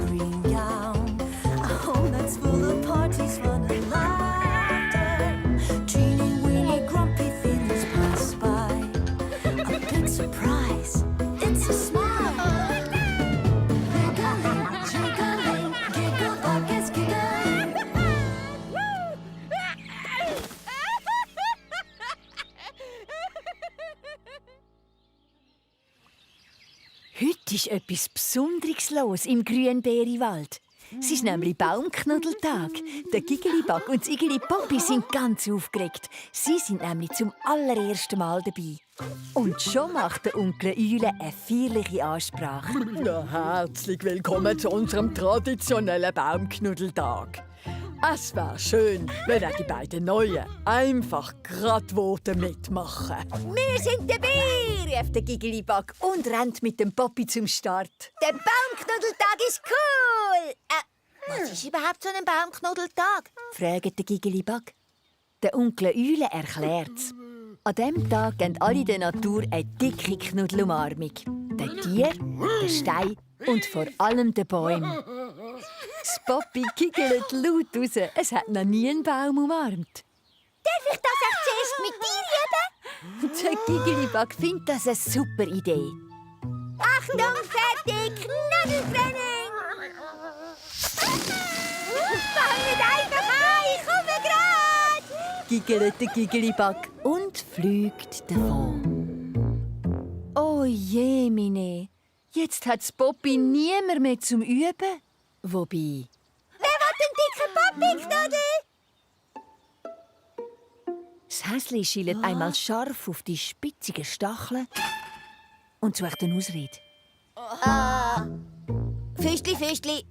green gown. A home that's full of parties, fun and laughter. Teeny weeny grumpy feelings pass by. A big surprise, it's a smile. Wiggling, jiggling, giggle buckets giggling. Heute ist etwas Besonderes los im Grünbeeriwald. Es ist nämlich Baumknuddeltag. Der Gigelibug und das Igeli Poppi sind ganz aufgeregt. Sie sind nämlich zum allerersten Mal dabei. Und schon macht der Onkel Eule eine feierliche Ansprache. Na, herzlich willkommen zu unserem traditionellen Baumknuddeltag. Es wäre schön, wenn auch die beiden Neuen einfach grad mitmachen. Wir sind dabei, ruft der Gigelibug und rennt mit dem Poppi zum Start. Der Baumknuddeltag ist cool! Was ist überhaupt so ein Baumknuddeltag? fragt der Gigelibug. Der Onkel Eule erklärt's. An diesem Tag geben alle der Natur eine dicke Knuddelumarmung. Den Tieren, den Steinen und vor allem den Bäumen. Das Poppi giggelt laut raus. Es hat noch nie einen Baum umarmt. Darf ich das auch zuerst mit dir üben? Der Gigelibug findet das eine super Idee. Achtung, fertig, Knuddeltraining! Fang nicht einfach an, ich komme grad! Giggelt der Gigelibug und fliegt davon. Oh je, Mine. Jetzt hat das Poppi niemand mehr zum Üben. Wobei... Wer will den dicken Poppi-Knuddel? Das Häsli schielt einmal scharf auf die spitzigen Stacheln und sucht eine Ausrede. Füßli, Füßli.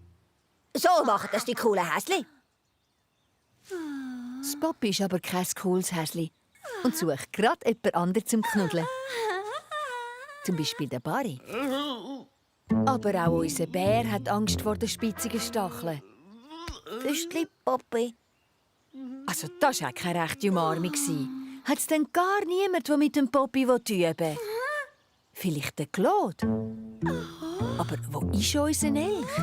So machen das die coolen Häsli. Das Poppi ist aber kein cooles Häsli und sucht gerade jemand anderes zum Knuddeln. Zum Beispiel den Barry. Aber auch unser Bär hat Angst vor den spitzigen Stacheln. Füßli, Poppi. Also das war keine rechte Umarmung. Hat es denn gar niemand, der mit dem Poppi üben will? Vielleicht der Claude? Aber wo ist unser Elch?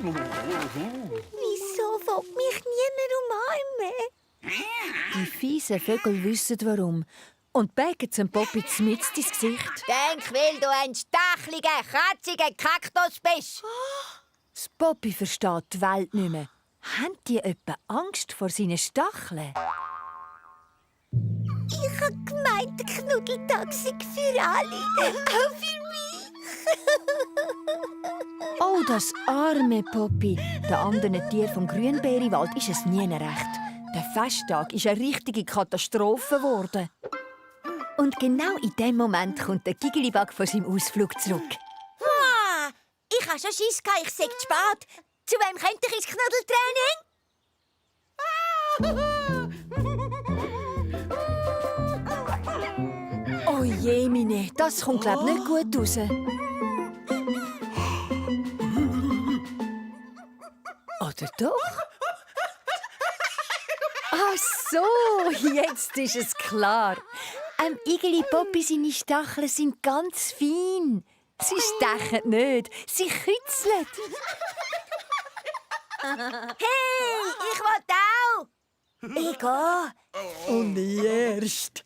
Wieso will mich niemand umarmen? Die fiesen Vögel wissen warum und bägen zum Poppi mitten ins Gesicht. Denk, weil du ein stacheliger, kratziger Kaktus bist. Das Poppi versteht die Welt nicht mehr. Haben die etwa Angst vor seinen Stacheln? Ich hab gemeint, der Knuddeltag sei für alle. Auch für mich. Oh, das arme Poppi. Den anderen Tieren vom Grünbeeriwald ist es nie recht. Der Festtag ist eine richtige Katastrophe geworden. Und genau in dem Moment kommt der Gigelibug von seinem Ausflug zurück. Ich habe schon Schiss gehabt, ich sei zu spät. Zu wem könnte ich ins Knuddeltraining? Oh je, Mine, das kommt glaub nicht gut raus. Oder doch? Ach so, jetzt ist es klar. Igeli Poppi, seine Stacheln sind ganz fein. Sie stechen nicht, sie kitzeln. Hey, ich will auch. Ich gehe. Und erst.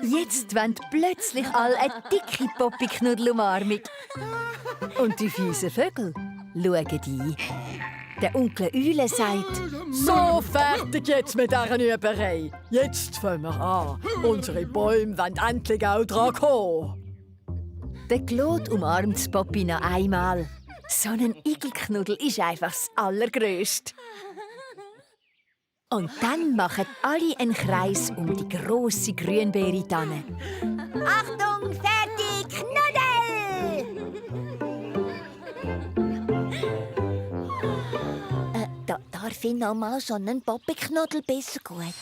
Jetzt wollen plötzlich alle eine dicke Poppi-Knuddelumarmung. Und die fiesen Vögel schauen ein. Der Onkel Eule sagt: So, fertig jetzt mit dieser Überei. Jetzt fangen wir an. Unsere Bäume wollen endlich auch dran kommen. Der Claude umarmt das Poppi noch einmal. So ein Igelknuddel ist einfach das Allergrößte. Und dann machen alle einen Kreis um die grosse Grünbeere-Tanne. Achtung, fertig, Knuddel! Darf ich noch mal so einen Poppi-Knuddel besser gut?